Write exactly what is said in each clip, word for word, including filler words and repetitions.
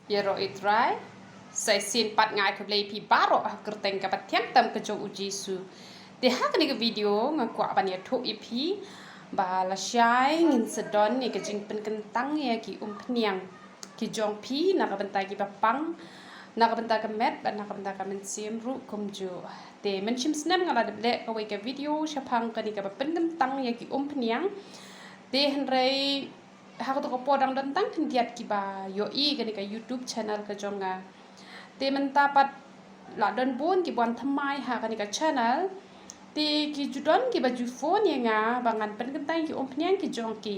Ïaroh ïa U Trai. Sa shisien pat nga ai khublei ïa phi baroh ha ka kyrteng kaba thiang tam ka jong U Jisu. Te ha kane ka video nga kwah ban ïathuh ïa phi ba lashai ngin sa don ïa ka jingpynkyntang ïa ki umphniang ki jong phi na ka bynta kiba pang, na ka bynta ka met bad na ka bynta ka mynsiem ruh kumjuh. Te mynshim snem nga la dep leh kawei ka video shaphang kane kaba pynkyntang ïa ki umphniang. Te hynrei ha kato ka por dang don tang khyndiat kiba ïohi kane ka YouTube channel ka jong nga. Te mynta pat la don bun kiba wan thymmai ha kane ka channel. Te ki ju don kiba ju phone ïa nga ba ngan pynkyntang ki umphniang ki jong ki.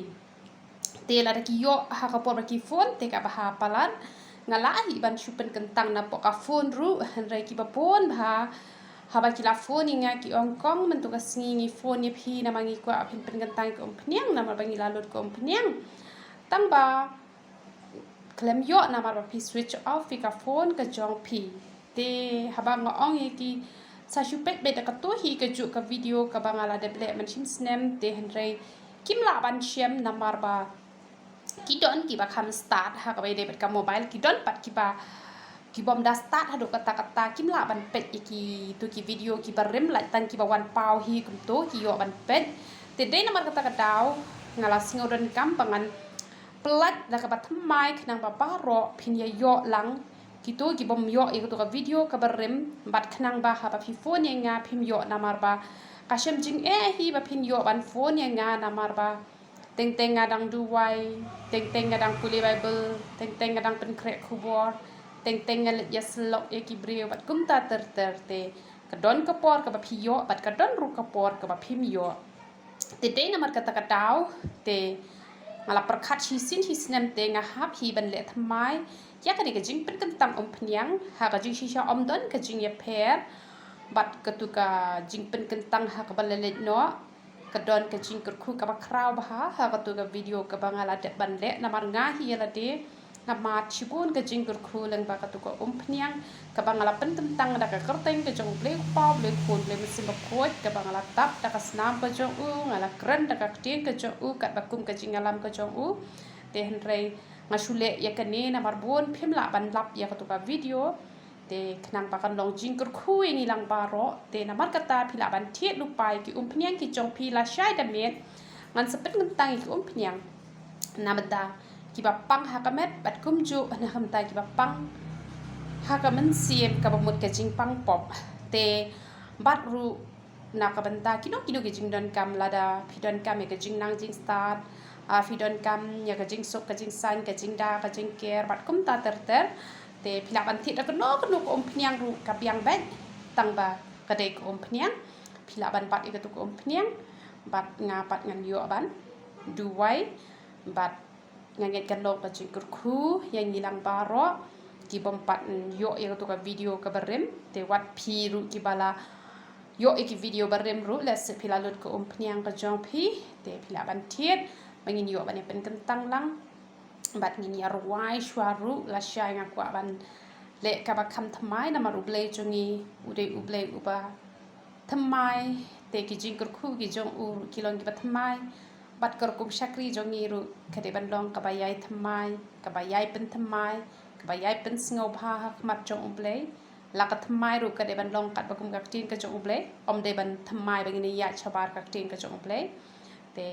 Te lada ki ïoh ha ka por ba ki phone te kaba ha palat nga lah hi ban shu pynkyntang napoh ka phone ruh, hynrei kiba bun bha haba ki la phone ïa nga ki ong, Kong, mynta ka sngi ngi phone ïa phi namar ngi kwah phin pynkyntang ka umphniang namar ba ngi la lut ka umphniang. Tang ba khlem ïoh namar ba phi switch off ïa ka phone ka jong phi. Te haba nga ong ïa ki sa shu peit beit da kato hi kajuh ka video kaba nga la dep leh mynshim snem, te hynrei kim lah ban shem namar ba ki don kiba kham start ha kaba ïadei bad ka mobile, ki don pat kiba ki bym da start haduh katta katta, kim lah ban peit ïa kito ki video kiba rim, lait tang kiba wan paw hi kumto ki ïoh ban peit. Te dei namar kata ka daw nga la sngew donkam ba ngan pyllait da kaba thymmai khnang ba baroh phin ïa ïoh lang, kito ki bym ïoh ïa kato ka video kaba rim, bad khnang ba haba phi phone ïa nga phim ïoh namar ba ka shem jingeh hi ba phin ïoh ban phone ïa nga namar ba teng teng nga dang duwai, teng teng nga dang pule Bible, teng teng nga dang pynkhreh khubor, teng teng nga leit ïasyllok ïa ki briew bad kumta ter ter. Te ka don ka por kaba phi ïoh bad ka don ruh ka por kaba phim ïoh. Te dei namar kata ka daw te nga la pyrkhat shisien shisnem te nga hap hi ban leh thymmai ïa kane ka jingpynkyntang umphniang. Ha ka jingshisha ym don ka jingïapher bad kato ka jingpynkyntang ha kaba la leit noh. Ka don ka jingkyrkhu kaba khraw bha ha kato ka video kaba nga la dep ban leh namar nga hi ïa lade nga mad shibun ka jingkyrkhu lyngba kato ka umphniang kaba nga la pynkyntang da ka kyrteng ka jong U Blei U Kpa, U Blei U Khun, U Blei Mynsiem Bakhuid, kaba nga la tap da ka snam ka jong u, nga la kren da ka ktien ka jong u katba kum ka jingïalam ka jong u. Te hynrei nga shu leh ïa kane namar bun phim lah ban lap ïa kato ka video. Te khnang ba kan long jingkyrkhu ïa ngi lang baroh, te namar kata phi lah ban thied lypa ïa ki umphniang ki jong phi lashai da miet ngan sa pynkyntang ïa ki umphniang na bynta kiba pang ha ka met bad kumjuh na ka bynta kiba pang ha ka mynsiem kaba mut ka jingpang pop. Te bad ruh na ka bynta kino kino ki jingdonkam, lada phi donkam ïa ka jingnang jingstad, ah, phi donkam ïa ka jingsuk ka jingsaiñ, ka jingda ka jingker bad kumta ter ter. Te phi lah ban thied da kano kano ka umphniang ruh ka biang beit, tang ba ka dei ka umphniang. Phi lah ban bat ïa kato ka umphniang bad nga pat ngan ïoh ban duwai bad nga ngeit kan long ka jingkyrkhu ïa ngi lang baroh ki bym pat ïoh ïa kato ka video kaba rim. Te wat phi ruh kiba la ïoh ïa ki video ba rim ruh, lehse phi la lut ka umphniang ka jong phi, te phi lah ban thied ba ngin ïoh ban ïa pynkyntang lang bad ngin ïa rwai shuwa ruh. Lashai nga kwah ban leh kaba kham thymmai namar U Blei jong ngi u dei U Blei uba thymmai, te ki jingkyrkhu ki jong u ruh ki long kiba thymmai. Bad ka rukom shakri jong ngi ruh ka dei ban long kaba ïai thymmai, kaba ïai pynthymmai, kaba ïai pynsngewbha ha khmat jong U Blei. La ka thymmai ruh ka dei ban long katba kum ka ktien ka jong U Blei, ym dei ban thymmai ba ngin ïaid shabar ka ktien ka jong U Blei. Te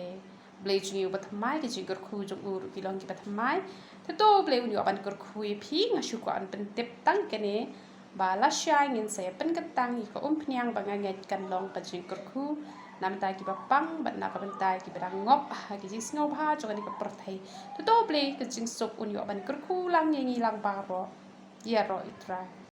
U Blei jong ngi uba thymmai, ki jingkyrkhu jong u ruh ki long kiba thymmai. Te to U Blei un ïoh ban kyrkhu ïa phi. Nga shu kwah ban pyntip tang kane ba lashai ngin sa ïa pynkyntang ïa ka umphniang ba nga ngeit kan long ka jingkyrkhu na bynta kiba pang bad na ka bynta kiba dang ngop ha ki jingsngewbha jong kane ka pyrthei. Te to U Blei ka jingsuk un ïoh ban kyrkhu lang ïa ngi lang baroh. Ïaroh ïa U Trai.